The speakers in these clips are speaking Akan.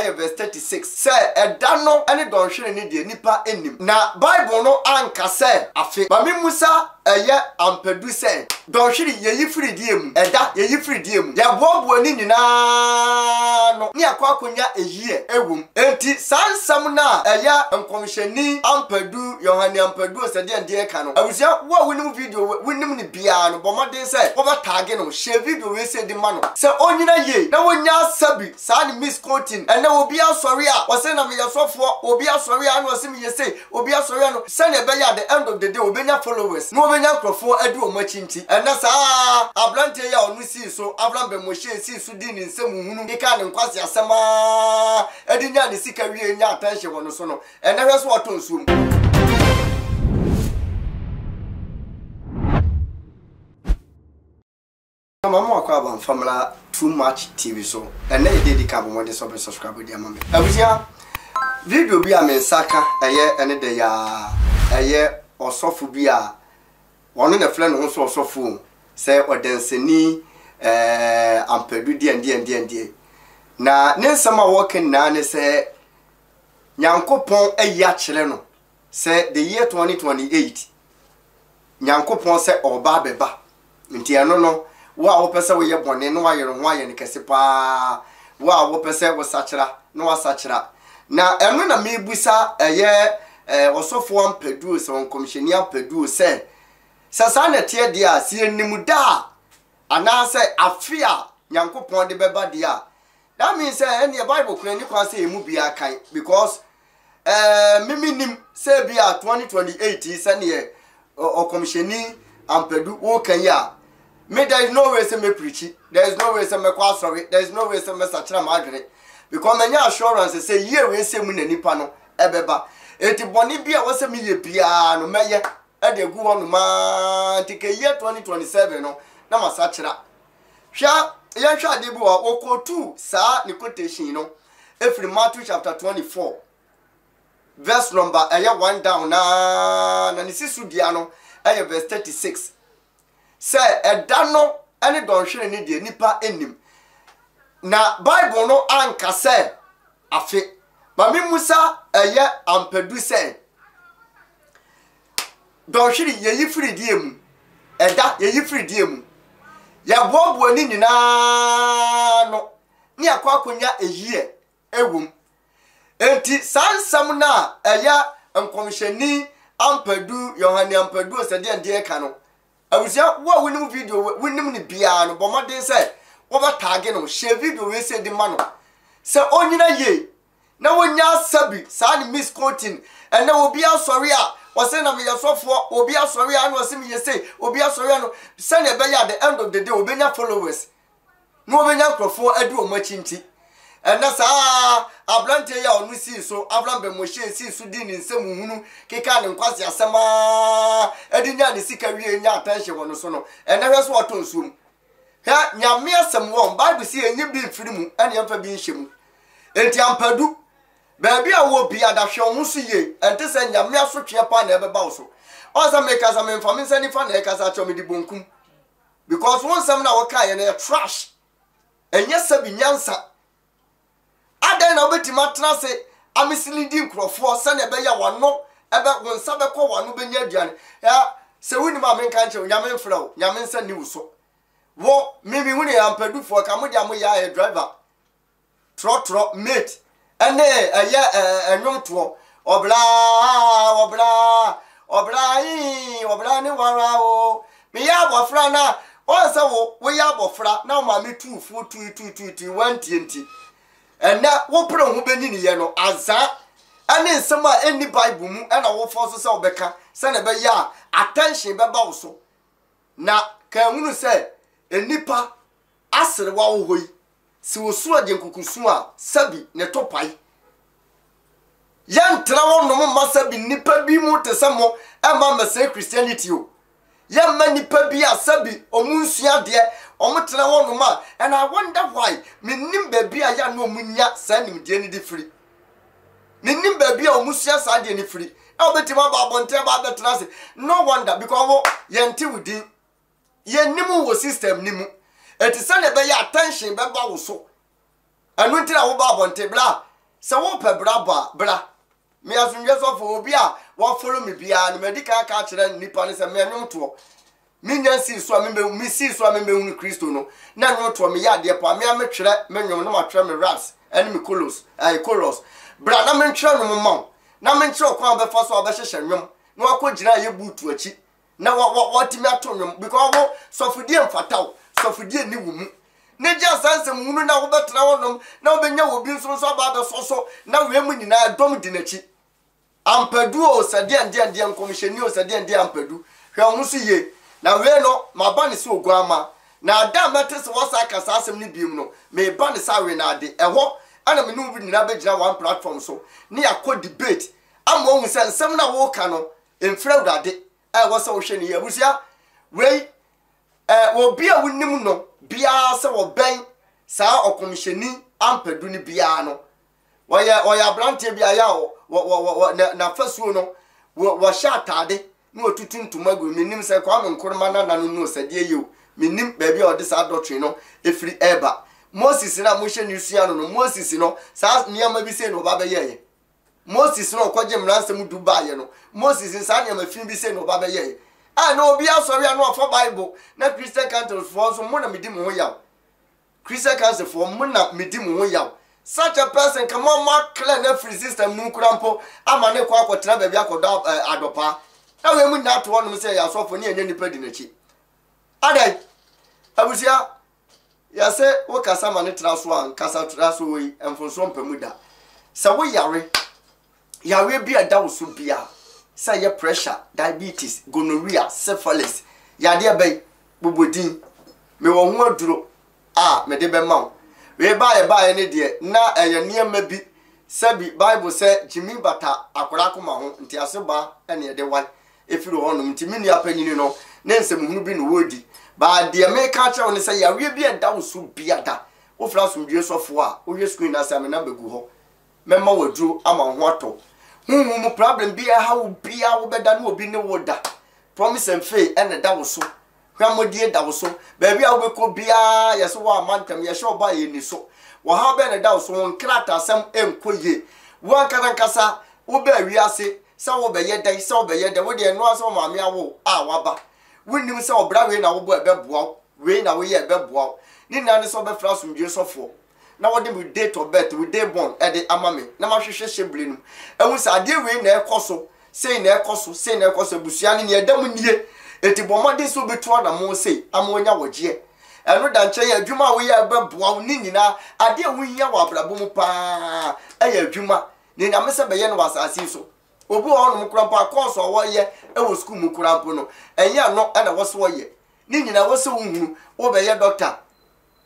yɛ verse 36, sɛ ɛda no ne dɔnhwere no deɛ nnipa nnim. Na Bible no anka sɛ afe. Ma memmisa ɛyɛ ampadu sɛ, dɔnhwere yɛyi firi deɛ mu? Ɛda yɛyi firi deɛ mu? Yɛboaboa ne nyinaa ano ne yɛakɔ akɔnya ɛyie wɔ mu. Enti saa nsɛm no a ɛyɛ nkɔmhyɛni ampadu, Yohane Ampadu o sɛ deɛn deɛ ɛka no, abusua wo a wonim video wei, wonim no biara no, bɔ mmɔden sɛ wobɛtaage no, hyɛ video wei sei de ma no sɛ ɔnyina yie na ɔnya asabi saa ne misquoting. Ɛnnɛ obi asɔre a ɔse na meyɛ sɔfoɔ, obi asɔre a na ɔse meyɛ sei, obi asɔre a no, sɛdeɛ ɛbɛyɛ a the end of the day ɔbɛnya followers na ɔbɛnya nkurɔfoɔ adi wɔn akyi nti. Ɛnnɛ saa aberanteɛ yi a ɔno sii so, Avram Ben Moshe sii so dii ne nsɛm hunu kekaa ne nkwaseasɛm ara de nyaa ne sika wiei nyaa attention wɔ no so no, ɛnnɛ hwɛ sɛ watɔ nsuo mu. Mama mo akɔ aba mfa mmra Too Much TV so. Ɛnnɛ yɛ da edi kan bɔ mmɔden sɛ wobɛ subscribe de ama me. Abusua, video bi a me nsa ka ɛyɛ ɛne dɛ yaa ɛyɛ ɔsɔfo bi a Ɔno na ɛfrɛ ne ho sɛ ɔsɔfo o, sɛ ɔdanseni ɛɛ ampadu deɛn deɛn deɛn deɛn. Na ne nsɛm a wɔka nyinaa ne sɛ Nyankopɔn ayi akyerɛ no sɛ the year 2028 Nyankopɔn sɛ ɔreba abɛba. Nti ɛno no, wo a wopɛ sɛ woyɛ bɔne na woayere ho ayɛ no kɛse paa, wo a wopɛ sɛ wosakyera na woasakyera. Na ɛno na mebusa ɛyɛ Ɛɛ, ɔsɔfoɔ ampadu o, sɛ ɔnkɔmhyɛni ampadu o, sɛ, sɛ saa na ɛteɛ deɛ a, sɛ yɛnim da a, anaasɛ afe a Nyankopɔn de bɛba deɛ a, that means sɛ ɛnneɛ Bible koraa nni kwan sɛ yɛn mu biara kan, because ɛɛ, me mennim sɛ ebi a 2028 yi sɛdeɛ ɔkɔmhyɛni ampadu woka yi a, me there is no way sɛ mɛpirikyi, there is no way sɛ mɛkɔ asɔre, there is no way sɛ mɛsakyera m'adwene, because manya assurance sɛ yie wei sɛ mu na nipa no ɛbɛba. Enti bɔne bi a ɛwɔ sɛ meyɛ biara no, mɛyɛ de agu hɔnom ara nti ka year 2027 no na masakyera. Hwɛ, yɛnhwɛ adeɛ bi wɔ hɔ. Wɔkɔtuu saa ne quotation no ɛfiri Matthew chapter 24 verse number ɛyɛ 1 down na na ne si so dua no ɛyɛ verse 36 sɛ ɛda no ne dɔnhwere ne deɛ nipa nnim. Na Bible no anka sɛ Afe, ma mimmusa ɛyɛ ampadu sɛ, dɔnhwere yɛyi firi deɛ mu, ɛda yɛyi firi deɛ mu, yɛboaboa ne nyinaa ano ne yɛakɔ akɔnya ɛyiɛ ɛwom. Enti saa nsɛm no a ɛyɛ nkɔmhyɛni ampadu, Yohane ampadu ɔsɛdeɛ deɛ ɛka no, Abusua, wo a wonim video wei, wonim no biara no, bɔ mmɔden sɛ wobɛtaage no, share video wei sei de ma no sɛ ɔnyina yie na wɔnya asa bi saa ne misquoting. Ɛnɛ obi asɔre a ɔsɛ na meyɛ sɔfoɔ, obi asɔre a na ɔsɛ meyɛ sei, obi asɔre a no, sɛnea ɛbɛyɛ at the end of the day obɛnya followers. na wɔbɛnya nkurɔfoɔ adi wɔn akyi nti, ɛnnɛ saa aberanteɛ yi a ɔno sii so, Avram Ben Moshe sii so dii ne nsɛm hunu kekaa ne nkwaseasɛm ara de nyaa ne sika wie nyaa attention wɔ no so no, ɛnnɛ hwɛ sɛ watɔ nsuo mu. Hwɛ, Nyame asɛm wɔn, Bible se yɛnyi bi mfiri mu ɛne yɛmfa bi nhyɛ mu. Enti ampadu, baabi a wɔ biada hwɛ wo ho so yie, ɛnte sɛ Nyame asotweɛ paa na ɛbɛba wo so. Ɔn sɛ mekasa memfa me nsa nifa na ɛkasa akyerɛ wo, mede bonkum. Because wo nsɛm na woka yɛ no yɛ trash. Ɛnyɛ sɛbi nyansa. Adɛn na wobɛtumi atena ase amisilidi nkurɔfoɔ sɛnea ɛbɛyɛ a wano ɛbɛ wo nsa bɛkɔ wano bɛnya aduane. Ɛ sɛ wonim a menka nkyerɛ wo, Nyame mfrɛ wo, Nyame nsa nni wo so. Wo, me mehunu yɛ ampadufoɔ ka mo deɛ a moyɛ ayɛ driver. Trɔtrɔ, mate, ɛne ɛyɛ ɛnwomtoɔ. Ɔbra, ɔbra, ɔbra ii, ɔbra ne wara o. Meyɛ abɔfra na wɔn sɛ wo woyɛ abɔfra na wo maame tuu fo tui tui tui tui wantie nti. Ɛnɛ wopere ho bɛnyiniyɛ no azaa ɛne nsɛm a ɛnni Bible mu ɛna wofɔ so sɛ wobɛka sɛnea ɛbɛyɛ a attention bɛba wo so. Na ka ehunu sɛ nnipa aserewa wɔ hɔ yi Sɛ osu agyenkuku su a, sɛbi ne to pae. Yɛntra hɔnom mma sɛbi nnipa bi mu te sɛ mo mma mmɛsɛe Christianity o. Yɛmma nnipa bi a sɛbi ɔmo nsua adeɛ, ɔmo tena hɔnom a, and I wonder why, mennim baabi a yɛ a na ɔmo nya saa nimdeɛ no de firi. Mennim baabi a ɔmo sua saa adeɛ no firi. Na wɔbɛtumi aba abɔnten aba abɛtena ase. No wonder, because wo, yɛnte wo din. Yɛnnim wo wɔ system no mu. Enti sɛnea ɛbɛyɛ a attention bɛba wo so. Ɛno nti na woba abɔnten. Bra. Sɛ wopɛ bra bɔ a, bra. Me asomdwoeɛ sɔfo, obi a wafollow me biara no, madi kan aka akyerɛ nnipa no sɛ me nnwomtoɔ, menya nsii so a mebɛ, mesii so a mebɛhunu Kristo no, na nnwomtoɔ meyɛ adeɛ paa, me ara metwerɛ me nnwom na matwerɛ me raps ne me kolos, ɛɛ, chorus. Bra na mentwerɛ nnwom mma wo, na menkyerɛ wo kwan a wobɛfa so a wobɛhyehyɛ nnwom na woakɔgyina ayɛ buutu akyi na wa wa watumi ato nnwom because wo sɔfodie mfata wo, sɔfodie nni wo mu. Ne gya saa nsɛm hunu na wobɛtena hɔnom na wobɛnya obi nso nso aba abɛsɔ so na wei mu nyinaa dɔm di n'akyi. Ampadu o sɛ deɛn deɛn deɛn nkɔmhyɛni o sɛ deɛn deɛn ampadu hwɛ wo ho so yie na wei no maba ne sɛ oguamma na ada a mɛte sɛ woasan aka saa asɛm no biom no meba ne sɛ awenade ɛhɔ ɛna me ne wo nyinaa bɛgyina one platform so ne yɛakɔ debate ama woahu sɛ nsɛm no a woreka no mfiri Awurade a ɛwɔ sɛ wohwɛ no yie. Abusua, wei, eh, obi a wonim no biara sɛ wɔbɛn saa ɔkɔmhyɛni ampadu no biara no, wɔyɛ wɔyɛ aberanteɛ bi a yɛ a wɔ wɔ wɔ wɔ na n'afasuo no wɔ wɔhyɛ ataade na wɔtutu ntoma gu. Menim sɛ Kwame Nkrumah nana no no sɛdeɛ yɛ o. Menim baabi a ɔde saa doctrine no ɛfiri ɛreba. Moses no a mohyɛ no sua no no, Moses no, saa nneɛma bi sei na ɔba bɛyɛeɛ. Moses no a ɔkɔgye Mmaransɛm Du baeɛ no, Moses no saa nneɛma fi bi sei na ɔba bɛyɛeɛ. A na obi asɔre a na wafa Bible na Christian Councilfoɔ nso mo na medi mo ho yaw. Christian Councilfoɔ mo na medi mo ho yaw. Such a person ka mo a mo aclear no afiri system no mu kura mpo ama ne kɔ akɔtena baabi akɔdɔ adɔpaa. Na wei mu nyinaa to hɔnom sɛ ɛyɛ asɔfoɔ ne ɛnyɛ nipa di n'akyi. Adɛn? Abusua, Yɛse wo kasa ma no tra so a nkasa tra so yi mfonsoɔ mpa mu da. Sɛ wo yare, yareɛ bi a ɛda wo so bia, sɛ ɛyɛ pressure, diabetes, gonorrhea, syphilis, yadeɛ bɛn, bobɔ din. Mewɔ ho aduro a mede bɛma wo. Wei baeɛ baeɛ ne deɛ na ɛyɛ nneɛma bi sɛbi Bible sɛ gyimi bata akwadaa akoma ho, ntease ba na ɛde wan. Ɛfiri hɔ nom nti me nua panyini no ne nsɛmhunu bi na ɔredi. But deɛ meka akyerɛ wo ne sɛ yareɛ bi a ɛda wo so biada, wofrɛ asomdwoeɛ sɔfoɔ a, wohwɛ screen no ase a me number gu hɔ. Mɛma wo aduro ama wo ho atɔ wo. Honhom mu problem bi a ɛha wo biara wobɛda ne obi ne wo da. Promise and fail ɛna ɛda wo so. Hwammɔdie da wo so. Baabi a wobɛkɔ biara yɛse woamma ntɛm, yɛhyɛ wo bɔ a yɛnni so. Ɔhaw bɛn na ɛda wo so? Wo nkrataasɛm nkɔ yie. Wo ankasa ankasa wobaa wiase sɛ wobɛyɛ dɛn, sɛ wobɛyɛ dɛn, wo deɛ ɛno ara sɛ wo maame awo wo a woaba. Wonnim sɛ ɔbra wei na wobɔ a ɛbɛboa wo, wei na woyɛ a ɛbɛboa wo. Ne nyinaa ne sɛ wobɛfrɛ asomdwoeɛ sɔfoɔ na wɔde me date of birth, wo day born de ama me na mahwehwɛ hyɛbire no mu ahu sɛ adeɛ wei na ɛkɔ so, sei na ɛkɔ so, sei na ɛkɔ so, abusua no nea ɛda mu nie. Enti bɔ mmɔden sɛ wobɛtu anammɔn sei ama woanya wɔgyeɛ. Ɛno da nkyɛn a, adwuma a woyɛ a ɛbɛboa wo ne nyinaa, adeɛ a wohia wɔ abrabɔ mu paa yɛ adwuma. Nea Nyame sɛ bɛyɛ no wɔ asase yi so. Obi wɔ hɔnom koraa mpo a kɔɔso a wɔyɛ wɔ sukuu mu koraa mpo no, ɛnyɛ ɛno na ɛwɔ sɛ ɔyɛ. Ne nyinaa ɛwɔ sɛ wohunu, wobɛyɛ dɔkta,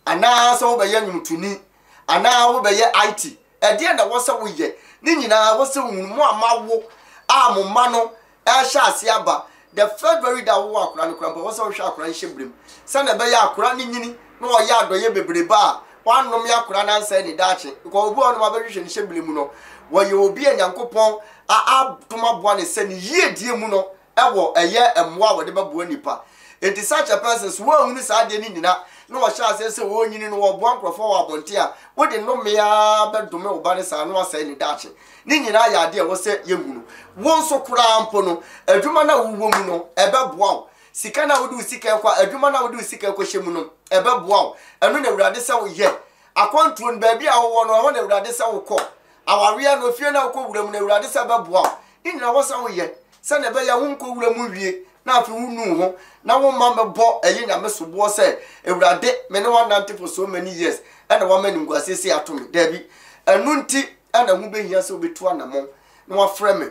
anaa sɛ wobɛyɛ nnwomtoni, anaa wobɛyɛ IT, ɛdeɛn na ɛwɔ sɛ woyɛ? Ne nyinaa ɛwɔ sɛ wohunu. Mo a moawo a mo mma no ɛrehyɛ aseɛ aba, the first very day a wowɔ akwadaa no koraa mpo, ɛwɔ sɛ wohwɛ akwadaa no hyɛ berɛ mu sɛdeɛ ɛbɛyɛ a akwadaa no nyini na ɔyɛ adɔeɛ bebrebe a wannome akwadaa no ansɛe ne daakye. Because obi wɔ hɔnom a bɛhwehwɛ ne hyɛ berɛ mu no, wɔyɛ obi a Nyankopɔn adom aboa ne sɛ ne yiedie mu no wɔ ɛyɛ mmoa a wɔde bɛboa nnipa. Enti such a person so wɔanhunu saa adeɛ no nyina na wɔhyɛ aseɛ sɛ wɔrenyini no wɔboa nkurɔfoɔ wɔ abɔnten a, wode nnome ara bɛdome wo ba no saa na wasɛe ne daakye. Ne nyinaa yɛ adeɛ a ɛwɔ sɛ yɛhunu. Wo nso koraa mpo no, adwuma no a wowɔ mu no, ɛbɛboa wo. Sika no a wode wo sika rekɔ, adwuma no a wode wo sika rekɔhyɛ mu no, ɛbɛboa wo. Ɛno na Awurade sɛ woyɛ. Akwantuo no, baabi a wowɔ no, ɛhɔ na Awurade sɛ wokɔ. Awareɛ no, efie no a wokɔ wura mu no, Awurade sɛ ɛbɛboa wo. Ne nyinaa ɛwɔ sɛ woyɛ sɛdeɛ ɛbɛyɛ a wonkɔ wura mu nwie na afei wonu wo ho na womma mmɛbɔ ɛyɛ Nyame soboɔ sɛ, Awurade, me ne wo anante for so many years ɛna woama animguaseɛ sei ato me. Daabi. Ɛno nti na ɛho bɛhia sɛ wobɛtu anamɔn na woafrɛ me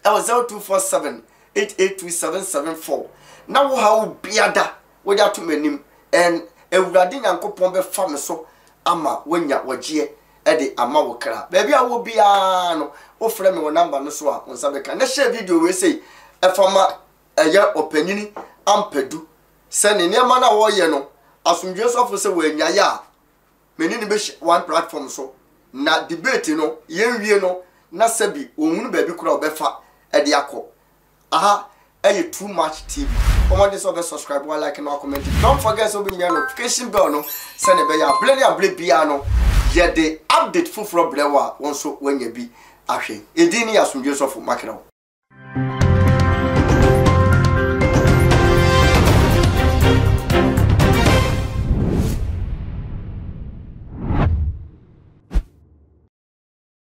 ɛwɔ 0247 882 774 na wo haw biada wode ato m'anim and Awurade Nyankopɔn bɛfa me so ama woanya wɔgyeɛ de ama wo kra. Baabi a wowɔ biara no, wofrɛ me wɔ number no so a, wo nsa bɛka. Na share video wei sei ɛfa ma ɛyɛ ɔpanyini Ampadu sɛ ne nneɛma no a ɔreyɛ no, asomdwoe sɔfo sɛ wannyae a, me ne no bɛhyia one platform so na debate no yɛnwie no na sɛbi ɔnhunu baabi koraa a ɔbɛfa de akɔ. Aha ɛyɛ too much TV. Bɔ mmɔden sɛ wobɛ subscribe, wa like na wa comment. Don't forget sɛ wobɛmia notification bell no sɛnea ɛbɛyɛ a berɛ ne aberɛ biara no Yɛde update foforɔ brɛ wo a, wo nso woanya bi ahwɛ. Edin ne Asomdwoe Sɔfo Makerɛw.